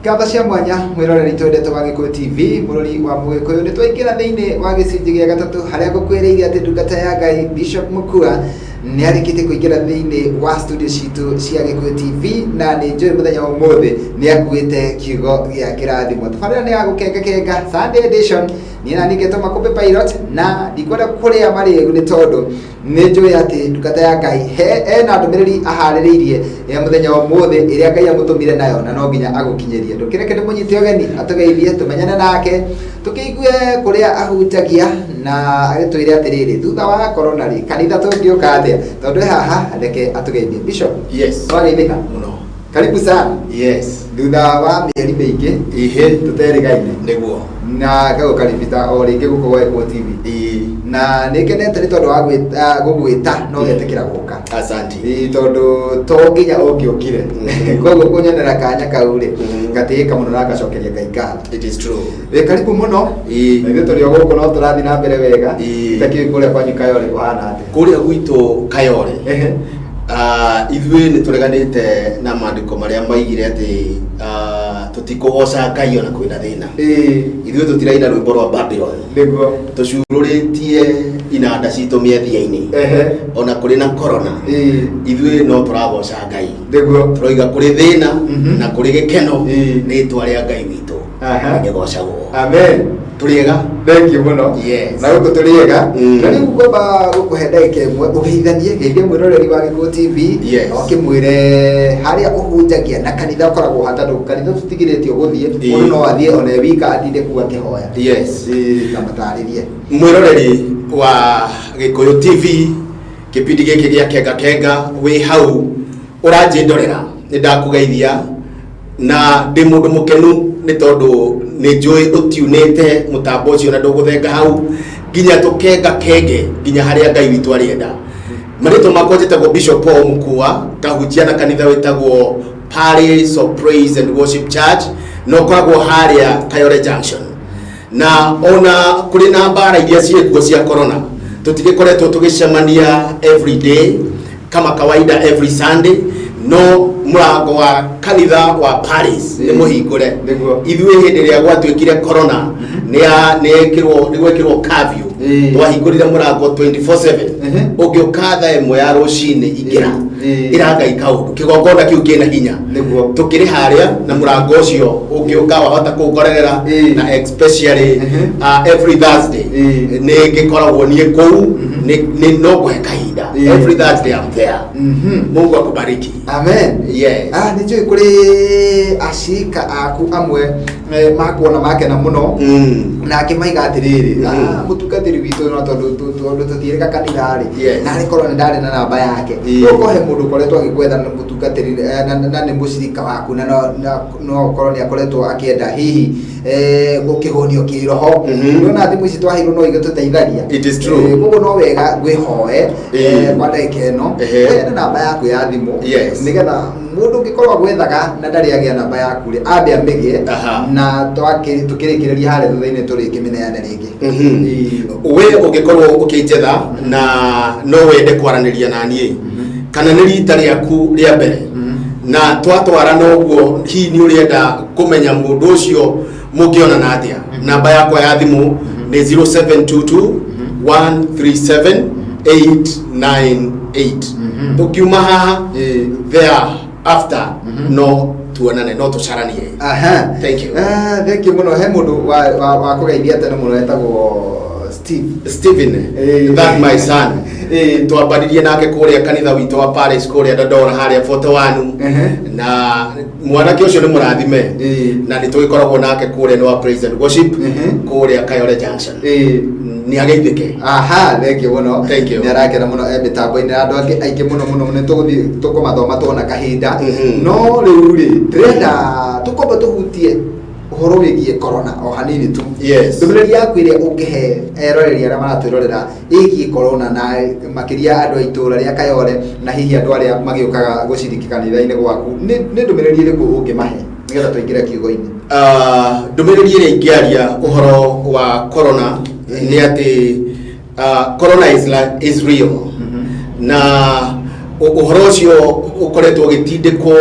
Ngatho cia mwanya mwĩroreri twendete wa Gĩkũyũ TV, mũrori wa Mũgĩkũyũ. Nĩ twaingĩra thĩinĩ wa gĩcunjĩ gĩa gatatũ harĩa ngũkwĩrĩire atĩ ndungata ya Ngai Bishop Mukua nĩ arĩkĩtie kũingĩra thĩinĩ wa studio citũ cia Gĩkũyũ TV, na nĩ njũĩ mũthenya wa ũmũthĩ nĩ akuĩte kiugo gĩa kĩrathimo. Tabarĩra nĩ ya gũkengakenga Sunday edition. Niĩ na niĩ ngetwo Makũmbĩ Pilot, na ndikwenda kũrĩa marĩgu nĩ tondũ nĩ njũĩ atĩ ndungata ya Ngai ena ndũmĩrĩri aharĩrĩirie ya mũthenya wa ũmũthĩ ĩrĩa Ngai amũtũmire nayo, na no nginya agũkinyĩrie. Ndũkĩreke ndĩmũnyite ũgeni atũgeithie, tũmenyane nake, tũkĩigue kũrĩa ahunjagia, na agĩtwĩre atĩrĩrĩ, thutha wa corona rĩ, kanitha tũngĩũka atĩa? Tondũ e haha, reke atũgeithie. Bishop, Yes. wageithĩka? Mũno. Karibu sana. Yes. Thutha wa mĩeri mĩingĩ Ihe. tũterĩgaine. Nĩguo. Na ngagũkaribita o rĩngĩ gũkũ gwa Gĩkũyũ TV. Na nĩ ngenete nĩ tondũ wa gũgwĩta na ũgetĩkĩra gũka. Asante. Ĩĩ, tondũ to nginya ũngĩũkire. Koguo kũnyonera kanya kau rĩ, ngatĩĩka mũno na ngacokeria Ngai ngatho. It is true. Wĩ karibu mũno. Na ithuĩ tũrĩ o gũkũ no tũrathiĩ na mbere wega. Itakĩũĩ kũrĩa kwanyu Kayole kũhana atĩa? Kũrĩa gwitũ Kayole. Ithuĩ nĩ tũreganĩte na maandĩko marĩa maigire atĩ tũtikũgoca Ngai ona kwĩna thĩna. Ithuĩ tũtiraina rwĩmbo rwa Babylon. Nĩguo. Tũcurũrĩtie inanda citũ mĩethia-inĩ. Ona kũrĩ na corona. Ithuĩ no tũragoca Ngai. Nĩguo. Tũroiga kũrĩ thĩna na kũrĩ gĩkeno, rĩtwa rĩa Ngai witũ rĩgocagwo. Amen. Tũrĩ ega. Thank you mũno. Yes. Na gũkũ tũrĩ ega. Na rĩu ngwamba gũkũhe ndagĩka ĩmwe ũgeithanie, geithia mwĩroreri wa Gĩkũyũ TV. Yes. Na ũkĩmwĩre harĩa ũhunjagia na kanitha ũkoragwo ha, tondũ kanitha tũtigirĩtio gũthiĩ. Mũndũ no athiĩ ona e wika atinde kuu akĩhoya. Yes. Na matarĩrie. Mwĩroreri wa Gĩkũyũ TV, kĩbindi gĩkĩ gĩa Kenga Kenga, wĩ hau ũranjĩndorera, nĩ ndakũgeithia na ndĩ mũndũ mũkenu nĩ tondũ nĩ njũĩ ũtiunĩte mũtambo ũcio na ndũgũthenga hau nginya tũkenga kenge nginya harĩa Ngai witũ arĩenda. Marĩtwa makwa njĩtagwo Bishop Paul Mukua, ngahunjia na kanitha wĩtagwo Palace of Praise and Worship Church, na ũkoragwo harĩa Kayole Junction. Na ona kũrĩ na mbara iria ciĩkuo cia corona, tũtigĩkoretwo tũgĩcemania every day kama kawaida every Sunday, no mũrango wa kanitha wa Paris nĩ mũhingũre. Nĩguo. Ithuĩ hĩndĩ ĩrĩa gwatuĩkire corona nĩ gwekĩrwo curfew, twahingũrire mũrango 24/7. Ũngĩũka thaa 1 ya rũcinĩ, ingĩra, ĩra Ngai kaũndũ, kĩgongona kĩu kĩna hinya. Nĩguo. Tũkĩrĩ harĩa na mũrango ũcio ũngĩũka wahota kũngorerera, na especially every Thursday nĩ ngĩkoragwo niĩ kũu, nĩ no ngũhe kahinda. Every Thursday I'm there. Mungu akubariki. Amen. Yes. Nĩ njũĩ kũrĩ acirika aku amwe makuona makena mũno, nake maiga atĩrĩrĩ, mũtungatĩri witũ no tondũ tũthiĩrĩga kanitha rĩ, narĩ korwo nĩ ndarĩ na namba yake. Ũkohe mũndũ ũkoretwo agĩkwetha na mũtungatĩri, na nĩ mũcirika waku, na no ũkorwo nĩ akoretwo akĩenda hihi gũkĩhũnio kĩroho. Nĩwona thimũ ici twaheirwo no igĩtũteithagia. It is true. Koguo no wega ngwĩhoe, kwa ndagĩka ĩno, ũheane namba yaku ya thimũ, nĩgetha mũndũ ũngĩkorwo agwethaga na ndarĩ agĩa namba yaku rĩ, ambe amĩgĩe, na tũkĩrĩkĩrĩria harĩa thutha-inĩ tũrĩkĩmĩneane rĩngĩ. We ũngĩkorwo ũkĩnjetha na no wende kwaranĩria na niĩ, kana nĩ rita rĩaku rĩa mbere na twatwarana ũguo, hihi nĩ ũrenda kũmenya mũndũ ũcio mũngĩonana atĩa, namba yakwa ya thimũ nĩ 0722 137 898. Tũkiuma haha, there after no tuonane, no tũcaranie. Thank you. Thank you mũno. He mũndũ wa kũgeithia tene mũno etagwo Steve. Steven, that my son. Twambaririe nake kũrĩa kanitha witũ wa Paris kũrĩa Dandora harĩa 41. Na mwanake ũcio nĩ mũrathime. Na nĩ tũgĩkoragwo nake kũrĩa nĩ wa Praise and Worship kũrĩa Kayole Junction. Nĩ ageithĩke. Aha, thank you mũno. Thank you. Nĩ arakena mũno e mĩtambo-inĩ na andũ angĩ aingĩ mũno mũno. Nĩ tũgũthiĩ tũkũmathoma tuona kahinda. No rĩu rĩ, ndĩrenda tũkombe tũhutie ũhoro wĩgiĩ corona o hanini tu. Ndũmĩrĩri yaku ĩrĩa ũngĩhe eroreri arĩa maratwĩrorera ĩgiĩ corona, na makĩria andũ a itũũra rĩa Kayole na hihi andũ arĩa magĩũkaga gũciriki kanitha-inĩ gwaku, nĩ ndũmĩrĩri ĩrĩkũ ũngĩmahe nĩgetha tũingĩre kiugo-inĩ? Ndũmĩrĩri ĩrĩa ingĩaria ũhoro wa corona nĩ atĩ corona is real, na Ũhoro ũcio ũkoretwo ũgĩtindĩkwo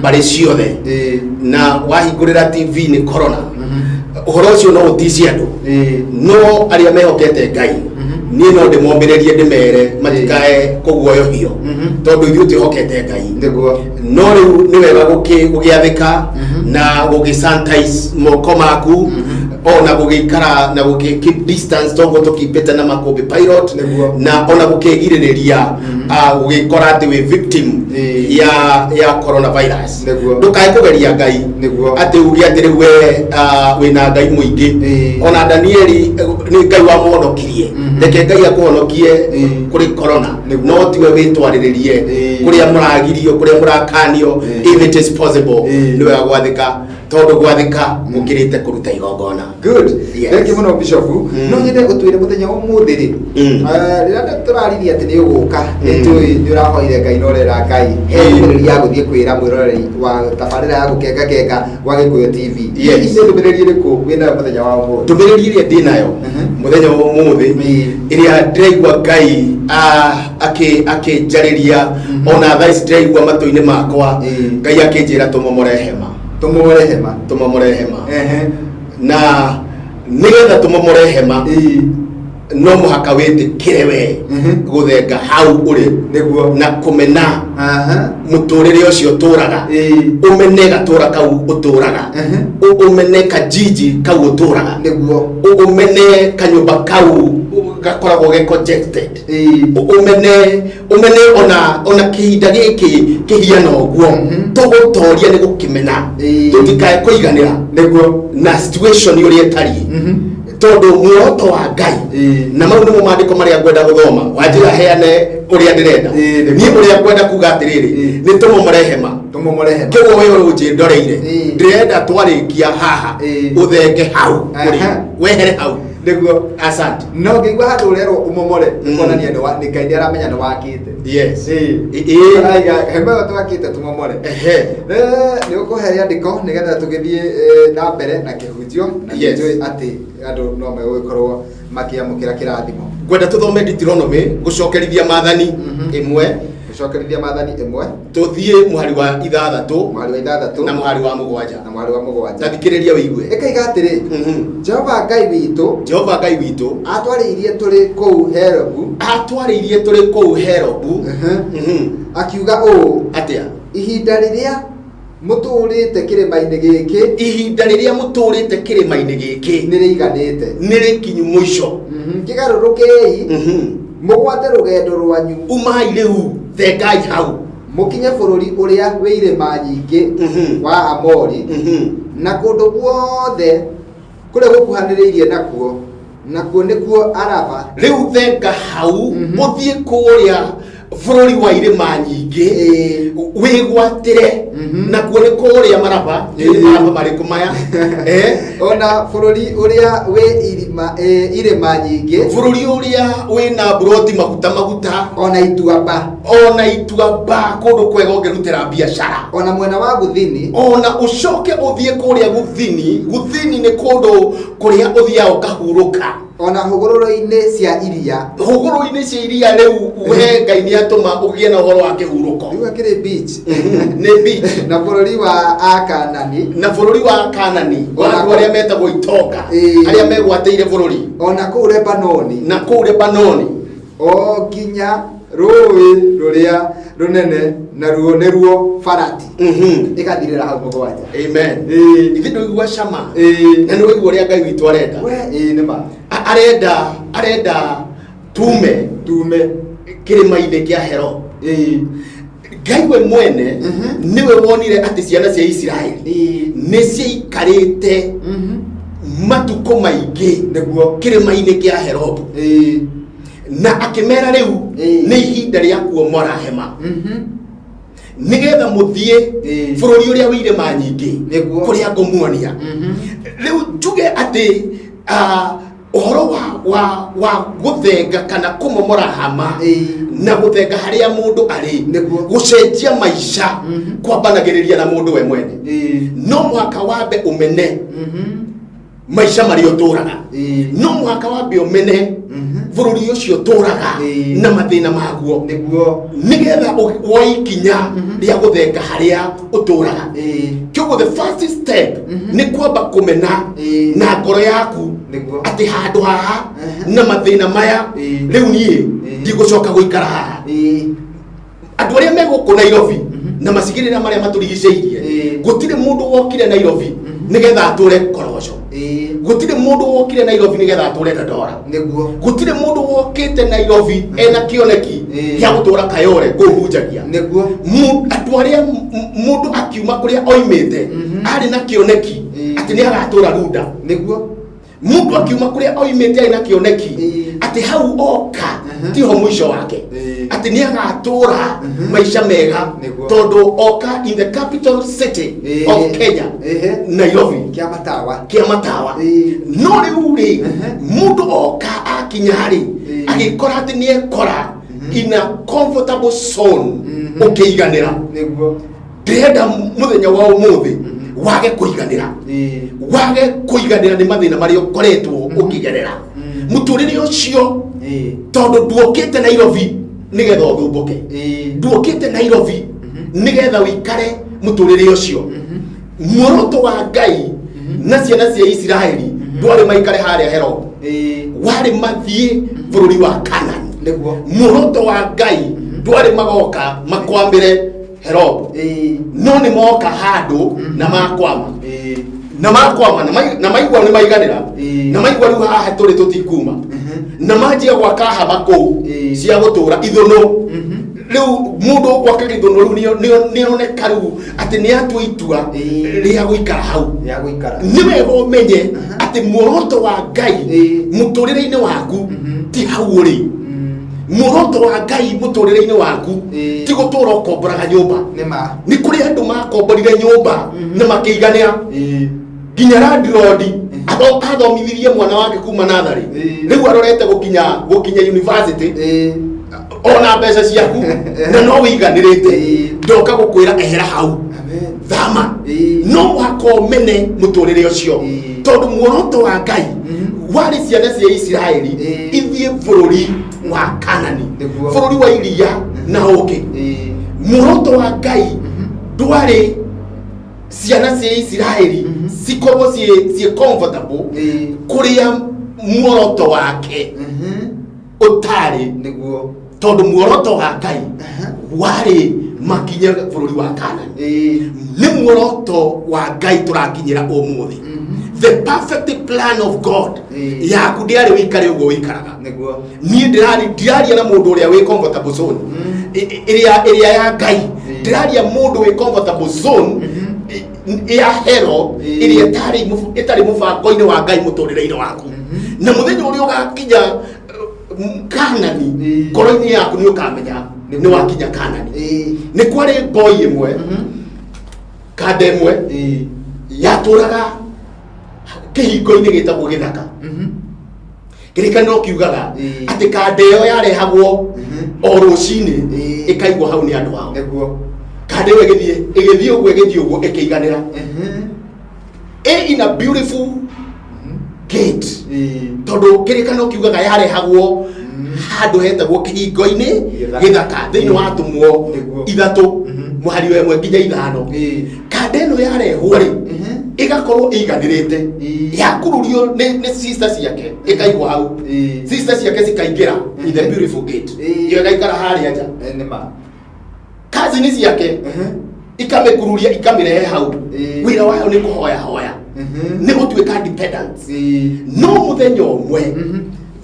mbarĩ ciothe na wahingũrĩra TV nĩ corona. Ũhoro ũcio no ũticie andũ, no arĩa mehokete Ngai, niĩ no ndĩmomĩrĩrie, ndĩmere matikae kũguoyohio, tondũ ithuĩ twĩhokete Ngai. No rĩu nĩ wega gũgĩathĩka na gũgĩ sanitize moko maku, ona gũgĩikara na gũgĩ keep distance, toguo tũkipĩte na makũmbĩ pilot, na ona gũkĩgirĩrĩria gũgĩkora atĩ wĩ victim ya coronavirus. Ndũkae kũgeria Ngai, atĩ uge atĩ rĩu we wĩna Ngai mũingĩ. Ona Danieli nĩ Ngai wamũhonokirie. Reke Ngai akũhonokie kũrĩ corona, no tiwe wĩtwarĩrĩrie kũrĩa mũragirio, kũrĩa mũrakanio. If it is possible, nĩ wega gwathĩka, tondũ gwathĩka gũkĩrĩte kũruta igongona. Good. Thank you mũno, Bishop. No nyende ũtwĩre mũthenya wa ũmũthĩ rĩ, rĩrĩa tũraririe atĩ nĩ ũgũka, nĩ njũĩ nĩ ũrahoire Ngai na ũrera Ngai he ndũmĩrĩri ya gũthiĩ kwĩra mwĩroreri wa tabarĩra ya gũkenga kenga wa Gĩkũyũ TV. Hihi nĩ ndũmĩrĩri ĩrĩkũ wĩnayo mũthenya wa ũmũthĩ? Ndũmĩrĩri ĩrĩa ndĩ nayo mũthenya wa ũmũthĩ, ĩrĩa ndĩraigua Ngai akĩnjarĩria, ona thaa ici ndĩraigua matũ-inĩ makwa, Ngai akĩnjĩra tũmomore hema. Tũmomore hema. Tũmomore hema. Na nĩgetha tũmomore hema, no mũhaka wĩtĩkĩre we gũthenga hau ũrĩ na kũmena mũtũrĩre ũcio ũtũraga, ũmene gatũra kau ũtũraga, ũmene kajiji kau ũtũraga, ũmene kanyũmba kau gakoragwo ge congested, ũmene ũmene ona kĩhinda gĩkĩ kĩhiana ũguo. Tũgũtoria nĩ gũkĩmena. Tũtikae kũiganĩra na situation ũrĩa ĩtariĩ, tondũ muoroto wa Ngai, na mau nĩmo maandĩko marĩa ngwenda gũthoma, wanjĩra heane ũrĩa ndĩrenda. Niĩ ũrĩa ngwenda kuga atĩrĩrĩ, nĩ tũmomore hema. Tũmomore hema. Kĩguo we ũnjĩndoreire, ndĩrenda twarĩkia haha, ũthenge hau ũrĩ, wehere hau. Asante. No ngĩigua handũ ũrerwo ũmomore, kuonania nĩ Ngai nĩ aramenya nĩ wakĩte. Araiga hema ĩyo twakĩte tũmomore. Nĩ ũkũhe rĩandĩko nĩgetha tũgĩthiĩ na mbere na kĩhunjio, na nĩnjũĩ atĩ andũ no megũgĩkorwo makĩamũkĩra kĩrathimo. Ngwenda tũthome Deuteronomy, gũcokerithia maathani, 1. Gũcokerithia maathani 1. Tũthiĩ mũhari wa 6. Mũhari wa 6. Na mũhari wa 7. Na mũhari wa 7. Ta thikĩrĩria wĩigue. Ĩkaiga atĩrĩ, Jehova Ngai witũ Jehova Ngai witũ atwarĩirie tũrĩ kũu Herobu, atwarĩirie tũrĩ kũu Herobu, akiuga ũũ, Atĩa? Ihinda rĩrĩa mũtũũrĩte kĩrĩma-inĩ gĩkĩ, Ihinda rĩrĩa mũtũũrĩte kĩrĩma-inĩ gĩkĩ, nĩ rĩiganĩte. Nĩ rĩkinyu mũico. Kĩgarũrũkei, mũgwate rũgendo rwanyu, Umai rĩu, thengai hau, mũkinye bũrũri ũrĩa wĩ irĩma nyingĩ wa Amori, na kũndũ guothe kũrĩa gũkuhanĩrĩirie nakuo, nakuo nĩkuo Araba. Rĩu thenga hau, ũthiĩ kũrĩa bũrũri wa irĩma nyingĩ, wĩgwatĩre, nakuo nĩ kũrĩa Maraba. Maraba marĩkũ maya? Ona bũrũri ũrĩa wĩ irĩma nyingĩ, Bũrũri ũrĩa wĩna mburoti maguta maguta, ona ituamba, ona ituamba, kũndũ kwega ũngĩrutĩra biacara, ona mwena wa gũthini, ona ũcoke ũthiĩ kũrĩa gũthini. Gũthini nĩ kũndũ kũrĩa ũthiaga ũkahurũka. Ona hũgũrũrũ-inĩ cia iria. Hũgũrũ-inĩ cia iria. Rĩu we Ngai nĩ atũma ũgĩe na ũhoro wa kĩhurũko. Rĩu akĩrĩ beach. Nĩ beach. Na bũrũri wa Akanani. Na bũrũri wa Kanani, wa andũ arĩa metagwo itonga, arĩa megwatĩire bũrũri. Ona kũu Lebanoni. Na kũu Lebanoni. O nginya rũĩ rũrĩa rũnene, naruo nĩruo Farati. Ĩgathirĩra hau 7. Amen. Ithe ndũigua cama? Na nĩ waigua ũrĩa Ngai witũ arenda? We, ĩĩ, nĩ ma. Arenda tume tume kĩrĩma-inĩ kĩa Hero. Ngai we mwene nĩwe wonire atĩ ciana cia Isiraeli nĩ ciaikarĩte matukũ maingĩ kĩrĩma-inĩ kĩa Herobu, na akĩmera rĩu nĩ ihinda rĩa kuomora hema, nĩgetha mũthiĩ bũrũri ũrĩa wĩ irĩma nyingĩ, kũrĩa ngũmuonia. Rĩu njuge atĩ ũhoro wa gũthenga kana kũmomora hama na gũthenga harĩa mũndũ arĩ, gũcenjia maica, kwambanagĩrĩria na mũndũ we mwene. No mũhaka wambe ũmene. Maica marĩa ũtũraga, no mũhaka wambe ũmene bũrũri ũcio ũtũraga na mathĩna maguo, nĩgetha woe ikinya rĩa gũthenga harĩa ũtũraga. Kĩoguo the first step nĩ kwamba kũmena na ngoro yaku atĩ handũ haha na mathĩna maya, rĩu niĩ ndigũcoka gũikara haha. Andũ arĩa me gũkũ Nairobi na macigĩrĩra marĩa matũrigicĩirie, gũtirĩ mũndũ wokire Nairobi nĩgetha atũre Korogoco. Gũtirĩ mũndũ wokire Nairobi nĩgetha atũre Dandora. Gũtirĩ mũndũ wokĩte Nairobi ena kĩoneki gĩa gũtũra Kayore kũhunjagia. Andũ arĩa mũndũ akiuma kũrĩa oimĩte arĩ na kĩoneki atĩ nĩ agatũra Runda. Mũndũ akiuma kũrĩa oimĩte arĩ na kĩoneki atĩ hau oka tiho mũico wake, atĩ nĩ agatũra maica mega, tondũ oka in the capital city of Kenya, Nairobi, kĩa matawa. Kĩa matawa. No rĩu rĩ, mũndũ oka akinya rĩ, agĩkora atĩ nĩ ekora in a comfortable zone, ũkĩiganĩra. Ndĩrenda mũthenya wa ũmũthĩ wage kũiganĩra, wage kũiganĩra nĩ mathĩna marĩa ũkoretwo ũkĩgerera mũtũrĩre ũcio, tondũ nduokĩte Nairobi nĩgetha ũthumbũke, nduokĩte Nairobi nĩgetha ũikare mũtũrĩre ũcio. Muoroto wa Ngai na ciana cia Isiraeli ndwarĩ maikare harĩa Herod, warĩ mathiĩ bũrũri wa Kanani. Muoroto wa Ngai ndwarĩ magoka makwambĩre Herod, no nĩ moka handũ na makwama, na makwama na maigua nĩ maiganĩra, na maigua rĩu haha tũrĩ tũtikuma, na manjia gwaka hama kũu cia gũtũra ithũnũ. Rĩu mũndũ gwaka gĩthũnũ rĩu nĩoneka rĩu atĩ nĩ atua itua rĩa gũikara hau. Ya gũikara. Nĩ wega ũmenye atĩ muoroto wa Ngai mũtũrĩre-inĩ waku ti hau ũrĩ. Muoroto wa Ngai mũtũrĩre-inĩ waku ti gũtũra ũkomboraga nyũmba. Nĩ ma. Nĩ kũrĩ andũ makomborire nyũmba na makĩiganĩra, nginya landlord athomithirie mwana wake kuma natharĩ, rĩu arorete gũkinya university ona mbeca ciaku na no wĩiganĩrĩte. Ndoka gũkwĩra ehera hau. Amen. Thama. No mũhaka ũmene mũtũrĩre ũcio, tondũ muoroto wa Ngai warĩ ciana cia Isiraeli ithiĩ bũrũri wa Kanani, bũrũri wa iria na ũkĩ. Muoroto wa Ngai ndwarĩ ciana cia Isiraeli cikorwo ciĩ comfortable kũrĩa muoroto wake ũtarĩ, tondũ muoroto wa Ngai warĩ makinye bũrũri wa Kanani. Nĩ muoroto wa Ngai tũrakinyĩra ũmũthĩ. The perfect plan of God yaku ndĩarĩ wĩikare ũguo wĩikaraga. Niĩ ndĩraria na mũndũ ũrĩa wĩ comfortable zone ĩrĩa ya Ngai. Ndĩraria mũndũ wĩ comfortable zone ya hero, ĩrĩa ĩtarĩ mũbango-inĩ wa Ngai mũtũrĩre-inĩ waku. Na mũthenya ũrĩa ũgakinya Kanani, ngoro-inĩ yaku nĩ ũkamenya nĩ wakinya Kanani. Nĩ kwarĩ ngoi ĩmwe, kanda ĩmwe yatũraga kĩhingo-inĩ gĩtagwo Gĩthaka. Kĩrĩkanĩro kiugaga atĩ kanda ĩyo yarehagwo o rũcinĩ, ĩkaigwo hau nĩ andũ ao. Kanda ĩyo ĩgĩthiĩ, ĩgĩthiĩ ũguo, ĩgĩthiĩ ũguo, ĩkĩiganĩra, ĩ in a beautiful gate, tondũ kĩrĩkanĩro kiugaga yarehagwo handũ hetagwo kĩhingo-inĩ Gĩthaka. Gĩthaka, thĩinĩ wa Atũmwo 3, mũhari wa 1 nginya 5. Kanda ĩno yarehwo rĩ, ĩgakorwo ĩiganĩrĩte, yakururio nĩ sister ciake, ĩkaigwo hau. Sister ciake cikaingĩra in the beautiful gate, ĩyo ĩgaikara harĩa nja. Nĩ ma. Kazini ciake ikamĩkururia, ikamĩrehe hau. Wĩra wayo nĩ kũhoya hoya, nĩ gũtuĩka dependent. No mũthenya ũmwe,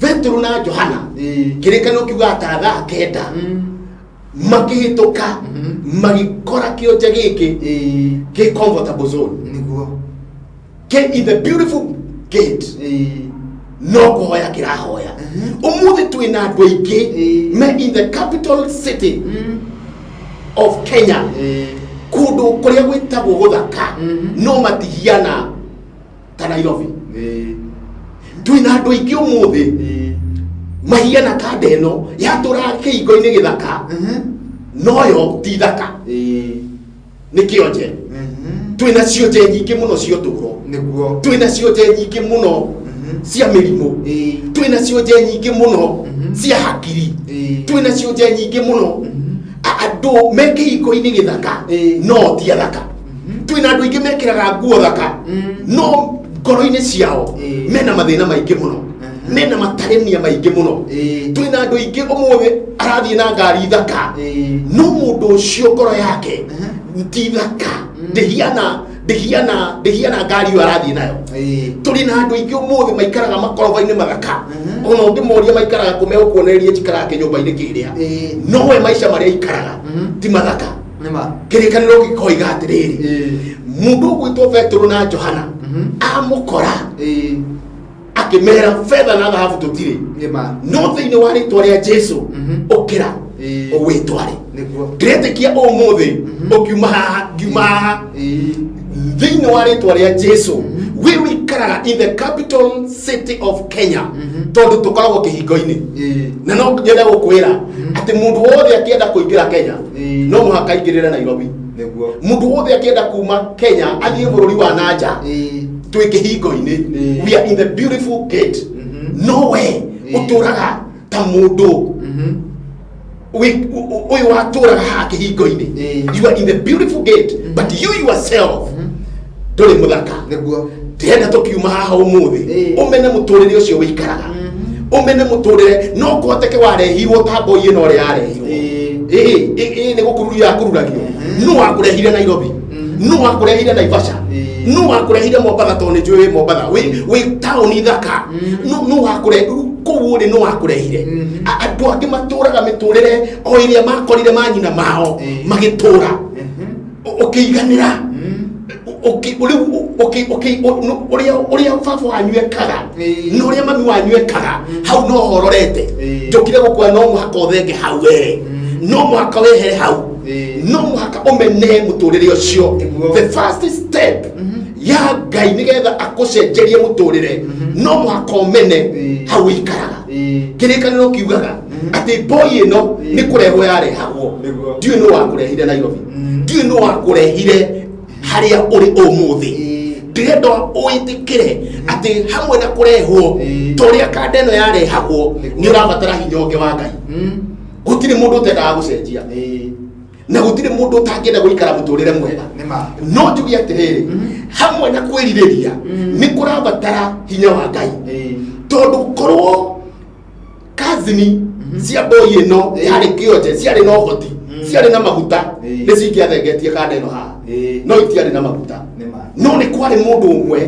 Petero na Johana, kĩrĩkanĩro kiugaga ta thaa 9, makĩhĩtũka, magĩkora kĩonje gĩkĩ kĩ comfortable zone, kĩ in the beautiful gate, no kũhoya kĩrahoya. Ũmũthĩ twĩna andũ aingĩ me in the capital city of Kenya, kũndũ kũrĩa gwĩtagwo gũthaka, no matihiana ta Nairobi. Twĩna andũ aingĩ ũmũthĩ mahiana kanda ĩno yatũraga kĩhingo-inĩ gĩthaka, noyo ti thaka, nĩ kĩonje. Twĩna cionje nyingĩ mũno cia ũtũũro. Nĩguo. Twĩna cionje nyingĩ mũno cia mĩrimũ. Twĩna cionje nyingĩ mũno cia hakiri. Twĩna cionje nyingĩ mũno. Andũ me kĩhiko-inĩ gĩthaka no ti athaka. Twĩna andũ aingĩ mekĩraga nguo thaka no ngoro-inĩ ciao mena mathĩna maingĩ mũno, mena matarenia maingĩ mũno. Twĩna andũ aingĩ ũmũthĩ arathiĩ na ngari thaka no mũndũ ũcio ngoro yake ti thaka, ndĩhiana ndĩhiana ndĩhiana ngari ĩyo arathiĩ nayo. Tũrĩ na andũ aingĩ ũmũthĩ maikaraga makoroba-inĩ mathaka, ona ũngĩmoria maikaraga kũ megũkuonereria njikaraga kĩnyũmba-inĩ kĩrĩa, no we maica marĩa aikaraga ti mathaka. Nĩma. Kĩrĩkanĩro gĩkoiga atĩrĩrĩ, mũndũ ũgwĩtwo Petero na Johana amũkora akĩmera betha na thahabu tũtirĩ, Nĩma. no thĩinĩ wa rĩtwa rĩa Jesu ũkĩra ũwĩtware. Nĩguo. Ndĩretĩkia ũmũthĩ ũkiuma haha ngiuma haha, thĩinĩ wa rĩtwa rĩa Jesu, wĩ wĩikaraga in the capital city of Kenya, tondũ tũkoragwo kĩhingo-inĩ, na no nyende gũkwĩra atĩ mũndũ wothe akĩenda kũingĩra Kenya no mũhaka aingĩrĩre Nairobi. Nĩguo. Mũndũ wothe akĩenda kuma Kenya athiĩ bũrũri wa nanja, twĩ kĩhingo-inĩ. We are in the beautiful gate. No we ũtũraga ta mũndũ ũyũ watũraga haha kĩhingo-inĩ. You are in the beautiful gate, but you yourself ndũrĩ mũthaka. Nĩguo. Ndĩrenda tũkiuma haha ũmũthĩ ũmene mũtũrĩre ũcio wĩikaraga, ũmene mũtũrĩre. No kũhoteke warehirwo ta mboi ĩno ũrĩa yarehirwo. Ĩĩ, ĩĩ, nĩ gũkururio yakururagio. Nũ wakũrehire Nairobi? Nũ wakũrehire Naivasha? Nũ wakũrehire Mombatha? Tondũ nĩ njũĩ wĩ Mombatha, wĩ taũni thaka. Nũ wakũre kũu ũrĩ? Nũ wakũrehire? Andũ angĩ matũraga mĩtũrĩre o ĩrĩa makorire manyina mao magĩtũra. Ũkĩiganĩra rĩu ũrĩa ũrĩa baba wanyu ekaga na ũrĩa mami wanyu ekaga, hau no hororete. Njũkire gũkua no mũhaka ũthenge hau wee, no mũhaka wehere hau, no mũhaka ũmene mũtũrĩre ũcio. Nĩguo. The first step ya Ngai nĩgetha akũcenjerie mũtũrĩre, no mũhaka ũmene hau ũikaraga. Kĩrĩkanĩro kiugaga atĩ mboi ĩno nĩ kũrehwo yarehagwo. Nĩguo. Ndiũĩ nũ wakũrehire Nairobi, ndiũĩ nũ wakũrehire harĩa ũrĩ ũmũthĩ. Ndĩrenda ũĩtĩkĩre atĩ hamwe na kũrehwo, ta ũrĩa kanda ĩno yarehagwo, Nĩguo. nĩ ũrabatara hinya ũngĩ wa Ngai. Gũtirĩ mũndũ ũtendaga gũcenjia, na gũtirĩ mũndũ ũtangĩenda gũikara mũtũrĩre mwega. Nĩma. No njuge atĩrĩrĩ, hamwe na kwĩrirĩria nĩ kũrabatara hinya wa Ngai, tondũ korwo kazini cia mboi ĩno yarĩ kĩonje ciarĩ na ũhoti, ciarĩ na maguta, nĩ cingĩathengetie kanda ĩno haha, no itiarĩ na maguta. Nĩma. No nĩ kwarĩ mũndũ ũmwe,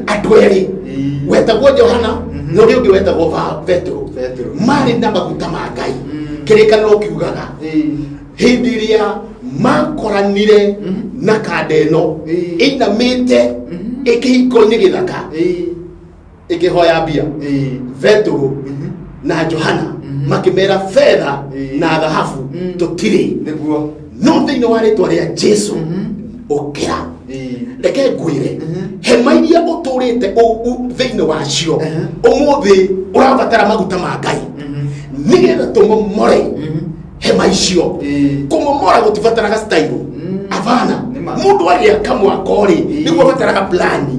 andũ erĩ, wetagwo Johana na ũrĩa ũngĩ wetagwo Petero. Petero. Marĩ na maguta ma Ngai. Kĩrĩkanĩro kiugaga hĩndĩ ĩrĩa makoranire na kanda ĩno ĩinamĩte ĩkĩhingo-inĩ gĩthaka ĩkĩhoya mbia, Petero na Johana makĩmera betha na thahabu tũtirĩ, Nĩguo. No thĩinĩ wa rĩtwa rĩa Jesu ũkĩra. Reke ngwĩre, hema iria ũtũrĩte thĩinĩ wacio ũmũthĩ ũrabatara maguta ma Ngai nĩgetha tũmomore hema icio. Kũmomora gũtibataraga style, abana. Nĩma. Mũndũ agĩaka mwako rĩ, nĩguo abataraga plani.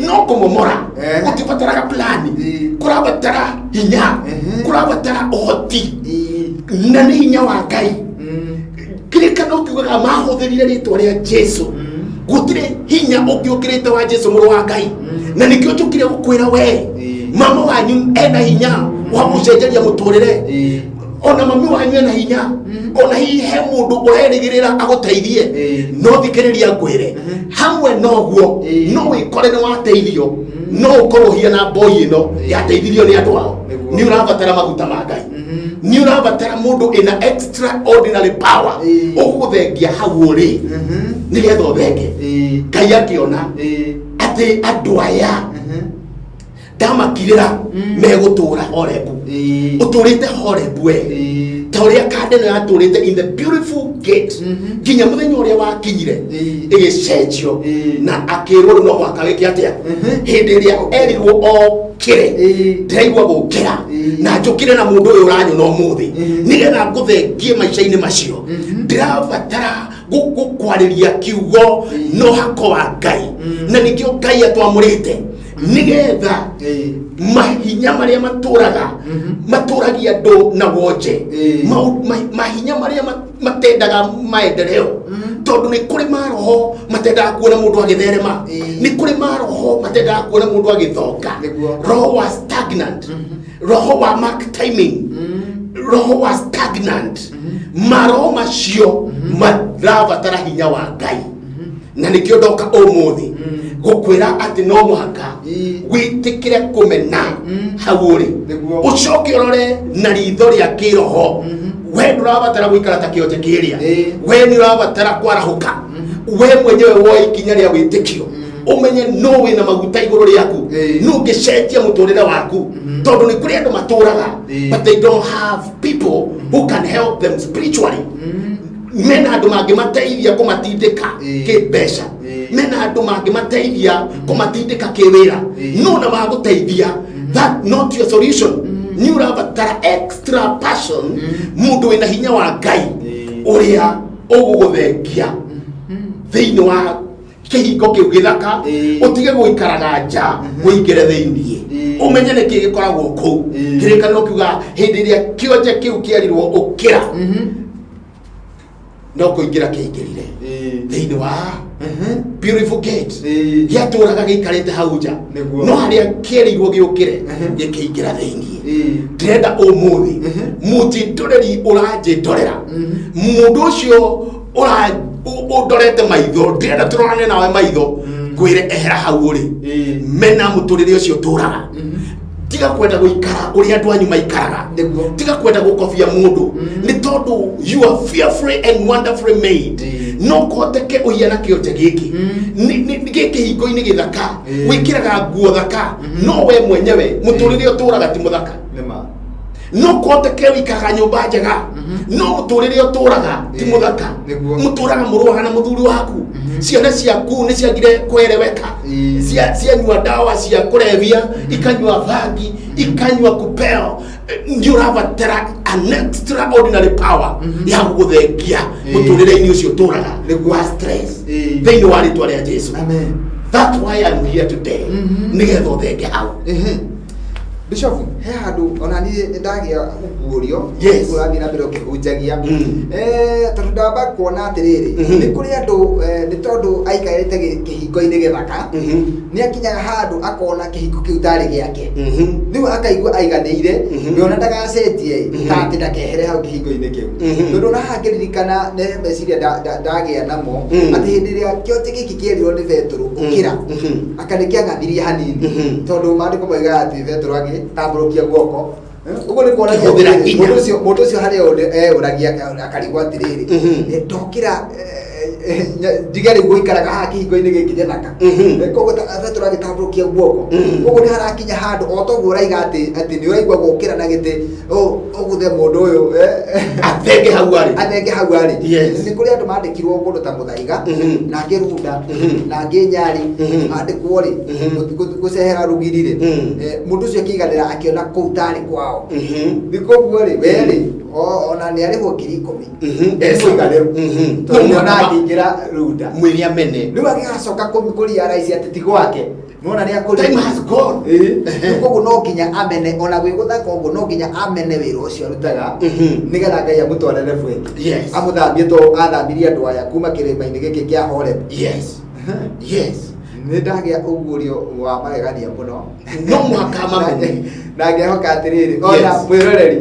No kũmomora gũtibataraga plani. Kũrabatara hinya, kũrabatara ũhoti, na nĩ hinya wa Ngai. Kĩrĩkano kiugaga mahũthĩrire rĩtwa rĩa Jesu. Gũtirĩ hinya ũngĩ ũkĩrĩte wa Jesu mũrũ wa Ngai, na nĩkĩo njũkire gũkwĩra we, mama wanyu ena hinya wa gũcenjeria mũtũrĩre, ona mami wanyu ena hinya, ona hihi he mũndũ ũrerĩgĩrĩra agũteithie. No thikĩrĩria ngwĩre, hamwe noguo no wĩkore nĩ wateithio, no ũkorwo ũhiana mboi ĩno yateithirio nĩ andũ ao. Nĩguo. Nĩ ũrabatara maguta ma Ngai, nĩ ũrabatara mũndũ ĩna extraordinary power ũgũthengia hau ũrĩ nĩgetha ũthenge. Ngai akĩona atĩ andũ aya ndamakirĩra megũtũra Horebu. Ũtũrĩte Horebu we ta ũrĩa kanda ĩno yatũrĩte in the beautiful gate nginya mũthenya ũrĩa wakinyire ĩgĩcenjio na akĩrwo rĩu no mũhaka wĩke atĩa. Hĩndĩ ĩrĩa erirwo okĩre, ndĩraigua gũkĩra na njũkĩre na mũndũ ũyũ ũranyona ũmũthĩ nĩgetha ngũthengie maica-inĩ macio. Ndĩrabatara Gũkwarĩria kiugo no hako wa Ngai, na nĩkĩo Ngai atwamũrĩte nĩgetha mahinya marĩa matũraga matũragia andũ na wonje, mahinya marĩa matendaga maendeleo, tondũ nĩ kũrĩ maroho matendaga kuona mũndũ agĩtherema, nĩ kũrĩ maroho matendaga kuona mũndũ agĩthonga. Roho wa stagnant, roho wa mark timing, roho wa stagnant, maroho macio marabatara hinya wa Ngai, na nĩkĩo ndoka ũmũthĩ gũkwĩra atĩ no mũhaka wĩtĩkĩre kũmena hau ũrĩ, ũcoke ũrore na ritho rĩa kĩroho. We ndũrabatara gũikara ta kĩonje kĩrĩa. We nĩ ũrabatara kwarahũka, we mwenyewe woe ikinya rĩa wĩtĩkio, ũmenye no wĩna maguta igũrũ rĩaku, no ũngĩcenjia mũtũrĩre waku, tondũ nĩ kũrĩ andũ matũraga, but they don't have people who can help them spiritually. Mena andũ mangĩmateithia kũmatindĩka kĩmbeca, mena andũ mangĩmateithia kũmatindĩka kĩwĩra, no na magũteithia, that not your solution. Nĩ ũrabatara extra passion, mũndũ wĩna hinya wa Ngai ũrĩa ũgũgũthengia thĩinĩ wa kĩhingo kĩu gĩthaka, ũtige gũikaraga nja, ũingĩre thĩiniĩ, ũmenye nĩ kĩ gĩkoragwo kũu. Kĩrĩkanĩro kiuga hĩndĩ ĩrĩa kĩonje kĩu kĩerirwo ũkĩra, no kũingĩra kĩingĩrire thĩinĩ wa beautiful gate. Gĩatũraga gĩikarĩte hau nja, no harĩa kĩerirwo gĩũkĩre, gĩkĩingĩra thĩiniĩ. Ndĩrenda ũmũthĩ mũnjĩndoreri ũranjĩndorera, mũndũ ũcio ũra ũndorete maitho, ndĩrenda tũrorane nawe maitho, ngwĩre ehera hau ũrĩ. Mena mũtũrĩre ũcio ũtũraga, tiga kwenda gũikara ũrĩa andũ anyu maikaraga. Tiga kwenda gũkobia mũndũ, nĩ tondũ you are fearfully and wonderfully made. No kũhoteke ũhiana kĩonje gĩkĩ. Gĩkĩ hingo-inĩ gĩthaka, wĩkĩraga nguo thaka, no we mwenyewe mũtũrĩre ũtũraga ti mũthaka. Nĩma. No kũhoteke wĩikaraga nyũmba njega, no mũtũrĩre ũtũraga ti mũthaka. Mũtũraga mũrũaga na mũthuri waku, ciana ciaku nĩ ciagire kwereweka, cianyua ndawa cia kũrebia, ikanyua bangi, ikanyua kupeo. Nĩ ũrabatara an extraordinary power ya gũgũthengia mũtũrĩre-inĩ ũcio ũtũraga wa stress, thĩinĩ wa rĩtwa rĩa Jesu. Amen. That's why I'm here today, nĩgetha ũthenge hau. Bishop, he handũ ona niĩ nĩ ndagĩa ũguũrio ũrathiĩ na mbere ũkĩhunjagia. Tondũ ndamba kuona atĩrĩrĩ, nĩ kũrĩ andũ, nĩ tondũ aikarĩte kĩhingo-inĩ gĩthaka, nĩ akinyaga handũ akona kĩhingo kĩu tarĩ gĩake. Rĩu akaigua aiganĩire, we ona ndagacenjie, ta atĩ ndakehere hau kĩhingo-inĩ kĩu. Tondũ ona haha ngĩririkana nĩ meciria ndagĩa namo, atĩ hĩndĩ ĩrĩa kĩonje gĩkĩ kĩerirwo nĩ Betũrũ ũkĩra, aka nĩ kĩang'athirie hanini, tondũ maandĩko moigaga atĩ Betũrũ agĩtambũrũkia guoko. Ũguo nĩ kuonania Kĩhũthĩra atĩrĩrĩ, hinya. Mũndũ ũcio harĩa eyũragia akarigwo atĩrĩrĩ, ndokĩra, ndige rĩu gũikaraga haha kĩhingo-inĩ gĩkĩ gĩthaka. Koguo Petero agĩtambũrũkia guoko. Koguo nĩ harakinya handũ o toguo ũraiga atĩ nĩ ũraigua gũkĩra na gĩtĩ ũguthe mũndũ ũyũ, athenge hau arĩ. Athenge hau arĩ. Nĩ kũrĩ andũ mandĩkirwo kũndũ ta Mũthaiga, na angĩ Runda, na angĩ Nyarĩ, mandĩkwo rĩ gũcehera rũgiri rĩ, mũndũ ũcio akĩiganĩra akĩona kũu tarĩ kwao. Nĩ koguo rĩ, we rĩ, ona nĩ arĩhwo 10,000, mũiganĩru, tondũ nĩona angĩingĩra Runda. Mwĩrĩ amene. Rĩu agĩgacoka kũria raici atĩ ti gwake, nona nĩ akũrire. Time has gone. Rĩu koguo no nginya amene ona gwĩ gũthaka ũguo, no nginya amene wĩra ũcio arutaga, nĩgetha Ngai amũtwarĩre bweki, amũthambie to athambirie andũ aya kuma kĩrĩma-inĩ gĩkĩ kĩa Horeb. Nĩ ndagĩa ũguũrio wa magegania mũno. No mũhaka mamenye. Na ngehoka atĩrĩrĩ, ona mwĩroreri,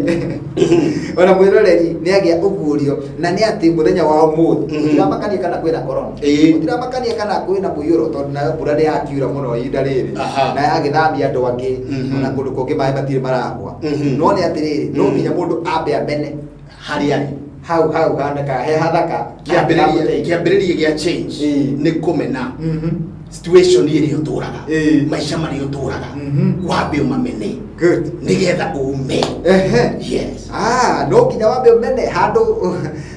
ona mwĩroreri nĩ agĩa ũguũrio, na nĩ atĩ mũthenya wa ũmũthĩ, gũtiramakania kana kwĩna corona, gũtiramakania kana kwĩna mũiyũro, tondũ nayo mbura nĩ yakiura mũno ihinda rĩrĩ, na yagĩthamia andũ angĩ, ona kũndũ kũngĩ maĩ matirĩ maragwa. No nĩ atĩrĩrĩ, no nginya mũndũ ambe amene harĩa arĩ. Hau hanaka he hathaka. Kĩambĩrĩria gĩa change nĩ kũmena. Situation ĩrĩa ũtũraga, maica marĩa ũtũraga, wambe ũmamene nĩgetha ume. Yes. Ah, no nginya wambe ũmene handũ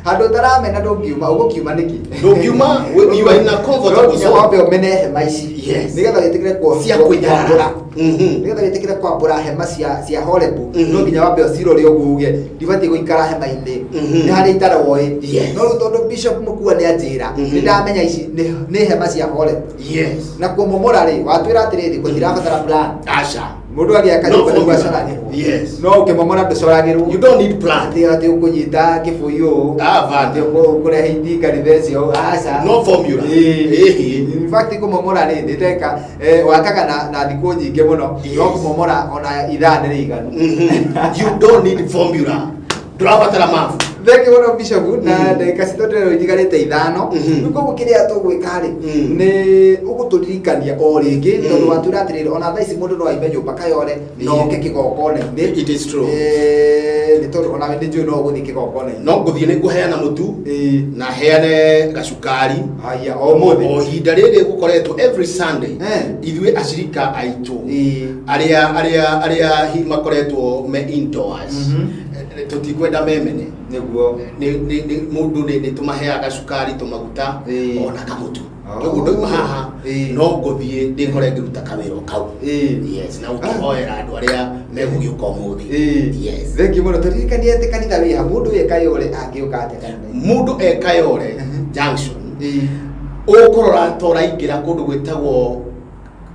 handũ ũtaramena ndũngiuma ũgũkiuma nĩkĩ? Ndũngiuma, you are in a comfortable No nginya zone. wambe ũmene hema ici Yes. nĩgetha wĩtĩkĩre Cia kwĩnyarara. kwambũra. Nĩgetha wĩtĩkĩre kwambũra hema cia Horebu, no nginya wambe ũcirore ũguo uge ndibatiĩ gũikara hema-inĩ, nĩ harĩa itaroĩ. No rĩu tondũ Bishop Mũkua nĩ anjĩra, nĩ ndamenya ici nĩ hema cia Horebu. Na kũmomora rĩ, watwĩra atĩrĩrĩ, gũtirabatara plan. Aca. Mũndũ agĩaka No nyũmba nĩguo formula. acoragĩrwo. Yes. No ũkĩmomora ndũcoragĩrwo. You don't need plan. Atĩ ũkũnyita kĩbũi ũũ, Ah, bana. atĩ ũkũrehe itinga rĩthece ũũ, aca. No formula. Ĩĩ. In fact kũmomora rĩ, nĩndeka wakaga na thikũ nyingĩ mũno, no kũmomora ona ithaa nĩ rĩiganu. You don't need formula. Ndũrabatara mabu. Thank you mũno Bishop, na ndagĩka citũ ndĩrerwo itigarĩte 5. Rĩu koguo kĩrĩa tũgwĩka rĩ, nĩ ũgũtũririkania o rĩngĩ, tondũ watwĩra atĩrĩrĩ, ona thaa ici mũndũ no aime nyũmba Kayole na oke kĩgongona-inĩ. It is true. Nĩ tondũ onawe nĩ njũĩ no ũgũthiĩ kĩgongona-inĩ. No ngũthiĩ nĩ ngũheana mũtu na heane gacukari. Haya, o mũthĩ. O ihinda rĩrĩ gũkoretwo every Sunday, ithuĩ acirika aitũ arĩa hi makoretwo me indoors, tũtikwenda memene. Nĩguo. Nĩ mũndũ nĩ tũmaheaga cukari, tũmaguta, ona kamũtu. Koguo ndoima haha no ngũthiĩ ndĩkore ngĩruta kawĩra o kau. Yes, na ũkĩhoera andũ arĩa megũgĩũka ũmũthĩ. Yes. Thank you mũno. Tũririkanie atĩ kanitha wĩ ha, mũndũ e Kayole angĩũka atĩa kanitha-inĩ? Mũndũ e Kayole Junction, ũkũrora ta ũraingĩra kũndũ gwĩtagwo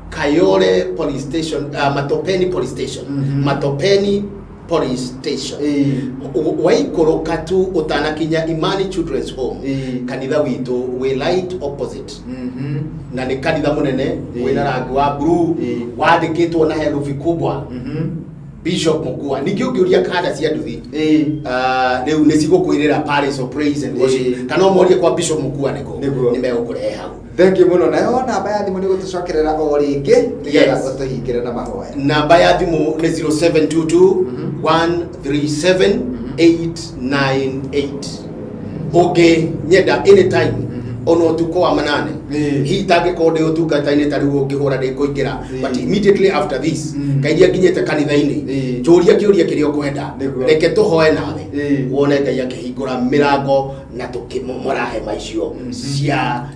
Kayole Police Station, Matopeni Police Station. Matopeni Police Station. Waikũrũka tu ũtanakinya Imani Children's Home, kanitha witũ wĩ right opposite, na nĩ kanitha mũnene wĩna rangi wa blue, wandĩkĩtwo na herubi kubwa Bishop Mukua. Ningĩ ũngĩũria kanda cia nduthi, rĩu nĩ cigũkwĩrĩra Palace of Praise and Worship, kana ũmorie kwa Bishop Mukua nĩkũ, nĩ megũkũrehe hau. Thank you mũno. Nayo namba ya thimũ nĩ gũtũcokerera o rĩngĩ nĩgetha ũtũhingĩre na mahoya. Namba ya thimũ nĩ 0722 137 898. Ũngĩ nyenda anytime, ona ũtukũ wa manane, hihi tangĩkorwo ndĩ ũtungata-inĩ ta rĩu ũngĩhũra ndĩkũingĩra, but immediately after this, kairia nginyĩte kanitha-inĩ, njũria kĩũria kĩrĩa ũkwenda, reke tũhoe nawe, wone Ngai akĩhingũra mĩrango na tũkĩmomora hema icio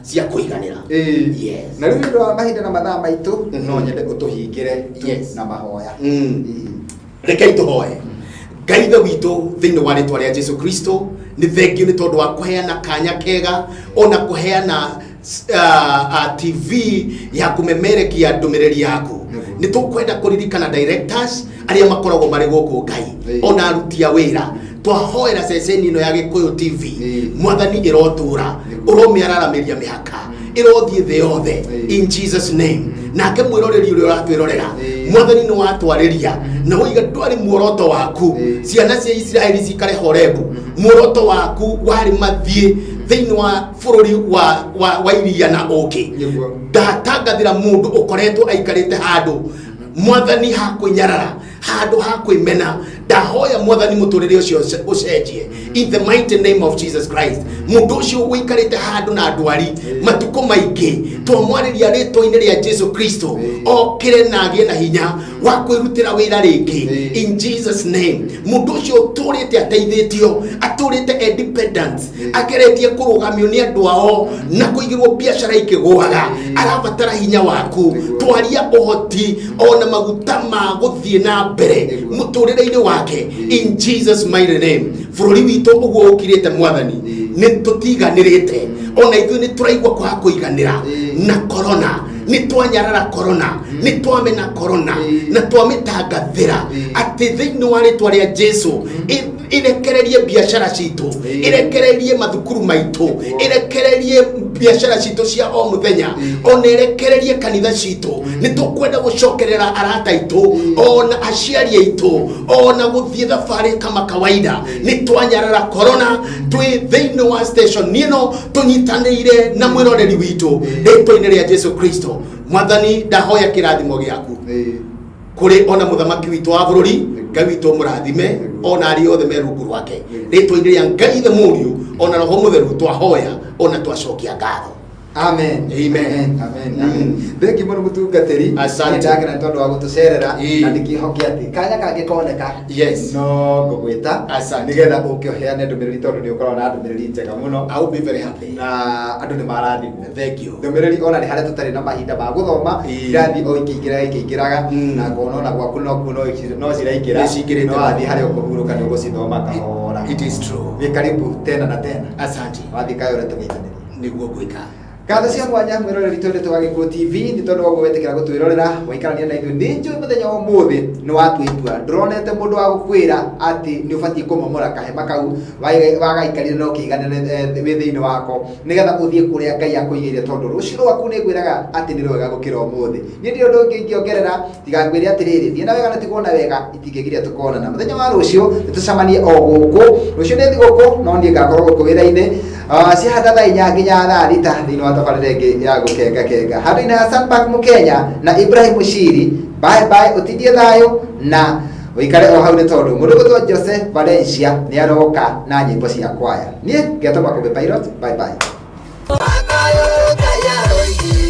cia kũiganĩra. Yes. Na rĩu nĩ ũndũ wa mahinda na mathaa maitũ, no nyende ũtũhingĩre tu na mahoya. Rekei tũhoe. Ngai Ithe witũ, thĩinĩ wa rĩtwa rĩa Jesu Kristo, nĩ thengio nĩ tondũ wa kũheana kanya kega, ona kũheana TV ya kũmemerekia ndũmĩrĩri yaku. Nĩ tũkwenda kũririkana directors arĩa makoragwo marĩ gũkũ, Ngai, ona aruti a wĩra. Twahoera ceceni ĩno ya Gĩkũyũ TV, Mwathani, ĩrotũra, ũromĩararamĩria mĩhaka, ĩrothiĩ thĩ yothe, in Jesus name. Nake mwĩroreri ũrĩa ũratwĩrorera, Mwathani, nĩ watwarĩria na woiga ndwarĩ muoroto waku ciana cia Isiraeli cikare Horebu. Muoroto waku warĩ mathiĩ thĩinĩ wa bũrũri wa iria na ũkĩ. Ndatangathĩra mũndũ ũkoretwo aikarĩte handũ, Mwathani, ha kwĩnyarara, handũ ha kwĩmena, ndahoya Mwathani mũtũrĩre ũcio ũcenjie, in the mighty name of Jesus Christ. Mũndũ ũcio ũikarĩte handũ na ndwari matukũ maingĩ, twamwarĩria rĩtwa-inĩ rĩa Jesu Kristo, okĩre na agĩe na hinya wa kwĩrutĩra wĩra rĩngĩ, in Jesus name. Mũndũ ũcio ũtũrĩte ateithĩtio, atũrĩte independence, ageretie kũrũgamio nĩ andũ ao na kũigĩrwo biacara ikĩgũaga, arabatara hinya waku. Twaria ũhoti ona maguta ma gũthiĩ na mbere mũtũrĩre-inĩ wake, in Jesus mighty name. Bũrũri witũ ũguo ũkirĩte, Mwathani, nĩ tũtiganĩrĩte, ona ithuĩ nĩ tũraigua kwaga kũiganĩra na corona. Nĩ twanyarara corona, nĩ twamena corona na twamĩtangathĩra atĩ thĩinĩ wa rĩtwa rĩa Jesu ĩrekererie biacara citũ, ĩrekererie mathukuru maitũ, ĩrekererie biacara citũ cia o mũthenya, ona ĩrekererie kanitha citũ. Nĩ tũkwenda gũcokerera arata aitũ ona aciari aitũ ona gũthiĩ thabarĩ kama kawaida. Nĩ twanyarara corona twĩ thĩinĩ wa station ĩno tũnyitanĩire na mwĩroreri witũ, rĩtwa-inĩ rĩa Jesu Kristo. Mwathani, ndahoya kĩrathimo gĩaku kũrĩ ona mũthamaki witũ wa bũrũri. Ngai witũ, mũrathime ona arĩa othe me rungu rwake, rĩtwa-inĩ rĩa Ngai Ithe, Mũriũ ona Roho Mũtheru, twahoya ona twacokia ngatho. Amen. Amen. Amen. Amen. Thengi mũno mũtungatĩri. Asante. Nĩndakena nĩ tondũ wa gũtũcerera Ĩĩ. na ndĩkĩhoke atĩ kanya kangĩ koneka Yes. no ngũgwĩta Asante. nĩgetha ũke ũheane ndũmĩrĩri tondũ nĩ ũkoragwo na ndũmĩrĩri njega mũno I will be very happy. Na andũ nĩ marathimwo. Thank you. Ndũmĩrĩri ona nĩ harĩa tũtarĩ na mahinda ma gũthoma Ĩĩ. irathiĩ o ikĩingĩraga ikĩingĩraga na ngona ona gwaku no kuo no ciraingĩra. Nĩ cingĩrĩte. No wathiĩ harĩa ũkũhurũka nĩ ũgũcithoma kahora. It is true. Wĩ karibu tena na tena. Asante. Wathiĩ Kayore tũgeithanĩrie. Nĩguo ngwĩka. Ngatho cia mwanya mwĩroreri twendete wa Gĩkũyũ TV nĩ tondũ wa ũguo wetĩkĩra gũtwĩrorera waikarania na ithuĩ. Nĩ njũĩ mũthenya wa ũmũthĩ nĩ watua itua, ndũronete mũndũ wa gũkwĩra atĩ nĩ ũbatiĩ kũmomora kahema kau wagaikarire na ũkĩiganĩre wĩ thĩinĩ wako nĩgetha ũthiĩ kũrĩa Ngai akũigĩire, tondũ rũciũ rwaku nĩ ngwĩraga atĩ nĩ rwega gũkĩra ũmũthĩ. Niĩ ndirĩ ũndũ ũngĩ ingĩongerera tiga ngwĩre atĩrĩrĩ, thiĩ na wega na tigwo na wega, itingĩgiria tũkonana mũthenya wa rũciũ. Nĩtũcemanie o gũkũ rũciũ, nĩ thigũkũ no niĩ ngakorwo gũkũ wĩra-inĩ cihanda thaa 4 nginya thaa 6 thĩinĩ wa tabarĩra ĩngĩ ya gũkenga kenga handũ-inĩ ha Sunpark Mũkenya na Ibrahim Mushiri. Bye bye, ũtindie thayũ na ũikare o hau nĩ tondũ mũndũ gwĩtwo Jose Valencia nĩ aroka na nyĩmbo cia kwaya. Niĩ ngetwo Makũmbĩ Pilot. Bye bye. Makayo kaya roigi.